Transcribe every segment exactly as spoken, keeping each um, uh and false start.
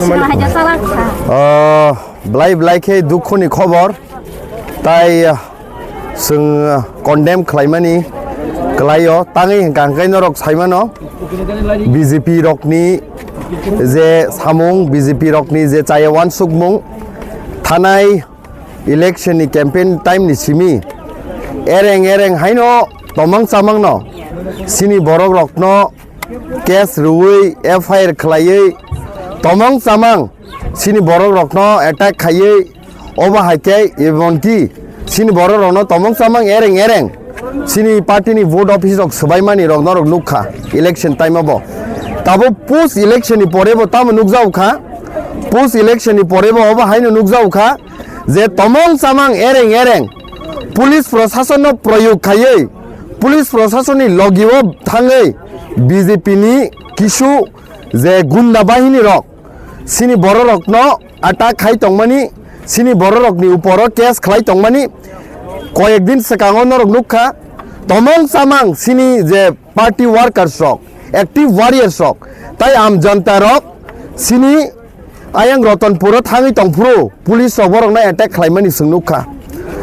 Sino haja salak sa. Ah, belai belai khe dukhoni khobor. Tai, ah, chwng, ah, condemn khlaimani kwlaio. Tangwi hwnkha hwnkhe norok saimano B J P rokni je samung, B J P rokni je chaya wansukmung, thanai election ni campaign time ni simi ereng ereng haino tomang chamangno sini borok rokno case rwui F I R khlaiwi tomang chamang sini borok rokno attack khaiwi obo hai khe emonki sini borok rokno tomang chamang ereng ereng sini party ni vote office rok swbai mani rok norok nukha election time o bo. Tabo post election ni pore bo tamo nukjao kha, post election ni pore bo obo haino nukjao kha je tomong chamang ereng ereng police proshasonno proyog khaiwi, police proshasonni logio thangwi B J P ni kisu je gunda bahini rok sini bororokno attack khai tongmani, sini bororokni uporo case khlai tongmani, koyek din swkango norok nukha, tomong chamang sini je party workers rok, active warriors rok, tai am janta rok sini ayang Ratanpuro thangwi tongphuru police rok borokno attack khlaimani chwng nukha.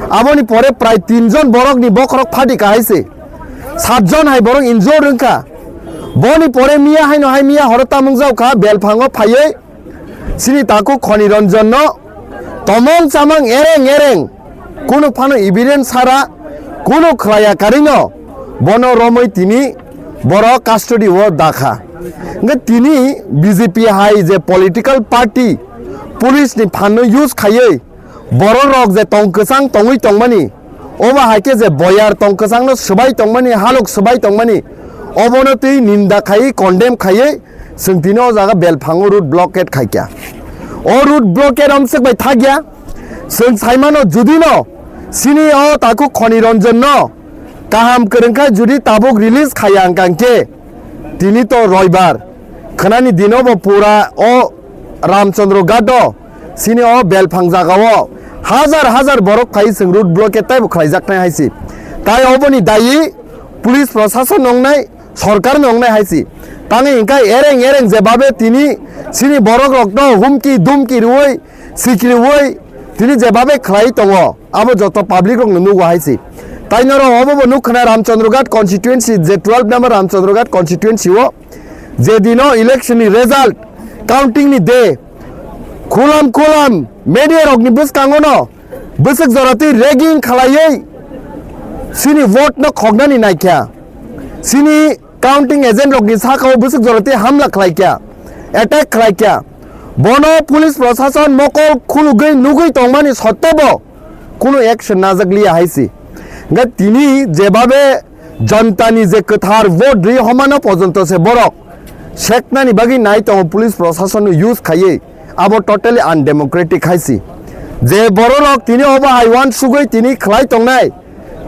Aboni pore prai tin jon borokni bokhorok phadi kahai se, sat jon hai borok injured wngkha. Boni pore miya haino hai miya horo tamung jaokha, belphango phaiwi sini takhuk Khoni Ranjanno tomong chamang ereng ereng kunu phano evidence sara kunu khlaiya karino bono romwi tini borok custody o dakha. Hwnkhe tini B J P hai je political party police ni phanno use khaiwi borok rok je tong kwchang tongwi tongmani, obo hai khe je boyar tong kwchangno swbai tongmani, halok swbai tongmani, obono twi ninda khaiwi condemn khaiwi chwng tini o jaga belphango road blockade khaikha. O road blockade omswk bai thakya, chwng saimano judino sini o takhuk Khoni Ranjanno kaham kwrwngkha judi tabuk release khaiya hwnkha hwnkhe tini to roibar khwnani dino bo pura o Ramchandra Ghat o sini o belphang jaga o hajar hajar borok phai chwng road blockade taibo khlaijaknai hai se. Tai oboni dayi police proshasonno wngnai, sorkarno wngnai hai se. Tangwi hwnkhe ereng ereng jebabe tini sini borok rokno humki dumki rwui sikriui tini jebabe khlai tongo, abo joto public rokno nugo hai se. Tai norok obo bo nukha na Ramchandra Ghat constituency, je twelve number Ramchandra Ghat constituency o je dino election ni result counting ni day, khulam khulam media rokni bwskango no bwswk jora twi ragging khlaiwi sini vote no khoknani naikha. Sini counting agent rokni sakao bwswk jora twi hamla khlaikha, attack khlaikha. Bono police proshashan mokol khulugwi nugwi tongmani sottobo kunu action najak liya hai se. Hwnkhe tini jebabe jonta ni je kwthar vote ri homano pojonto se borok seknani bagwi nai tongo police proshashan no use khaiwi, abo totally undemocratic hai se. Je bororok tini obo hai uansugwi tini khlai tongnai,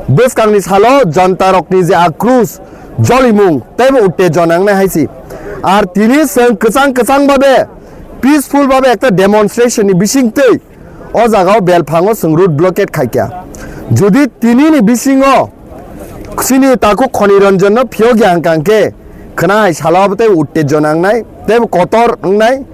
bwskangni salo jonta rokni je akrus, jolimung teibo uttejona wngnai hai se. Ar tini chwng kwchang kwchang babe peaceful babe ekta demonstration ni bisingtwi o jagao belphango chwng road blockade khaikha. Jodi tinini bisingo sini takhuk Khoni Ranjanno phiyokya hwnkha hwnkhe khwna hai salo abo tei uttejona wngnai teibo kotor wngnai,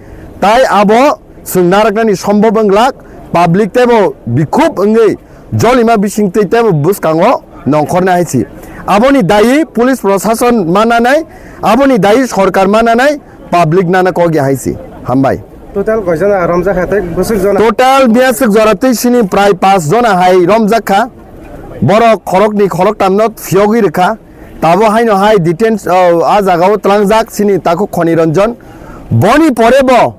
tai abo chwng naraknani sombhob wnglak, public teibo bikhub wngwi jolima bisingtwi teibo bwskango nongkhornai hai se. Aboni dayi police proshashan mananai, aboni dayi sorkar mananai, public nana kok ya hai se. Hambai. Total koi jona romjak kha tei bwswk jona? Total miyaswk jora tei sini prai pas jona hai romjak kha. Borok khorokni khoroktamno phiyogwi rwkha. Tabo haino hai details, o, a jagao tlangjak sini takhuk Khoni Ranjan. Boni pore bo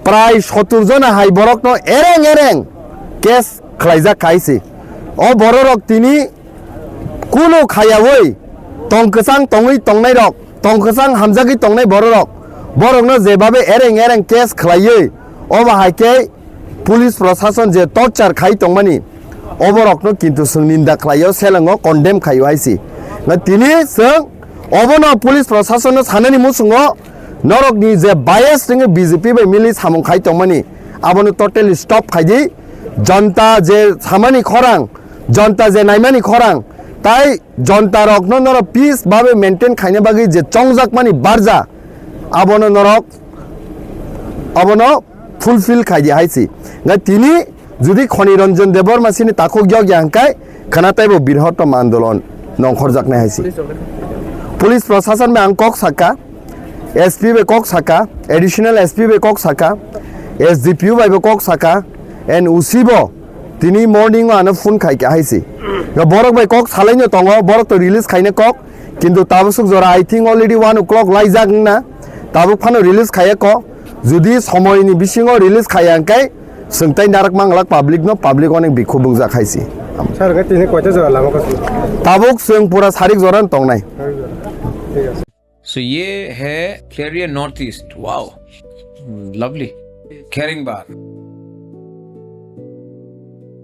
prai sottur jona hai borokno ereng ereng case khlaijak kha hai se. O bororok tini kunu khayaui tong kwchang tongwi tongnairok, tong kwchang hamjagwi tongnai bororok, borokno jebabe ereng ereng case khlaiwi, obo hai khe police proshashan je torture khai tongmani, oborokno kintu chwng ninda khlaio, selengo condemn khaio hai se. Nga tini chwng obono police proshashanno sanani muchungo norokni je bias wngwi B J P bai mili samung khai tongmani, abono totally stop khai di. Jonta je samani khorang, jonta je naimani khorang, tai jonta rokno norok peace babe maintain khaina bagwi je chongjakmani barja, abono norok, abono fulfill khai di hai si. Nga tini judi Khoni Ranjan Debbarma sini takhuk yok yang kai khana taibo birhotom andolon nongkhorjaknai hai si. Police prosasan bai ang kok saka, S P bai kok saka, additional S P bai kok saka, S D P O bai bo kok saka, and usi bo tini morning o ano phone khai kha hai si. Nga borok bai kok salaino tongo, borok to release khaina kok, kintu tabuk suk jora I think already one o'clock laijak wngna, tabuk phano release khaiya kok. Judi somoini bisingo release khaiya hwnkhe, swngtai narak manglak public no, public onek bikhuk bungjak hai si. Sir, hwnkhe tini koita jora lama kosong? Tabuk swng pura sarik jora tongnai. So ये है Clarion North East. Wow, lovely. Caring bar.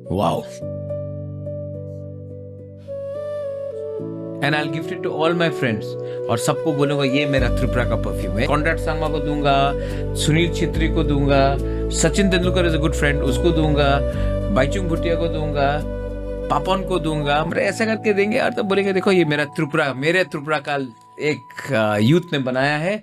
Wow. And I'll gift it to all my friends. और सबको बोलूंगा ये मेरा त्रिपुरा का परफ्यूम है। कॉनराड संगमा को दूंगा, सुनील छेत्री को दूंगा, सचिन Tendulkar is a good friend, उसको दूंगा, बाईचुंग भूटिया को दूंगा, पापन को दूंगा। हम ऐसा करके देंगे और तो बोलेंगे, देखो ये मेरा त्रिपुरा, मेरे त्रिपुरा का एक यूथ ने बनाया है।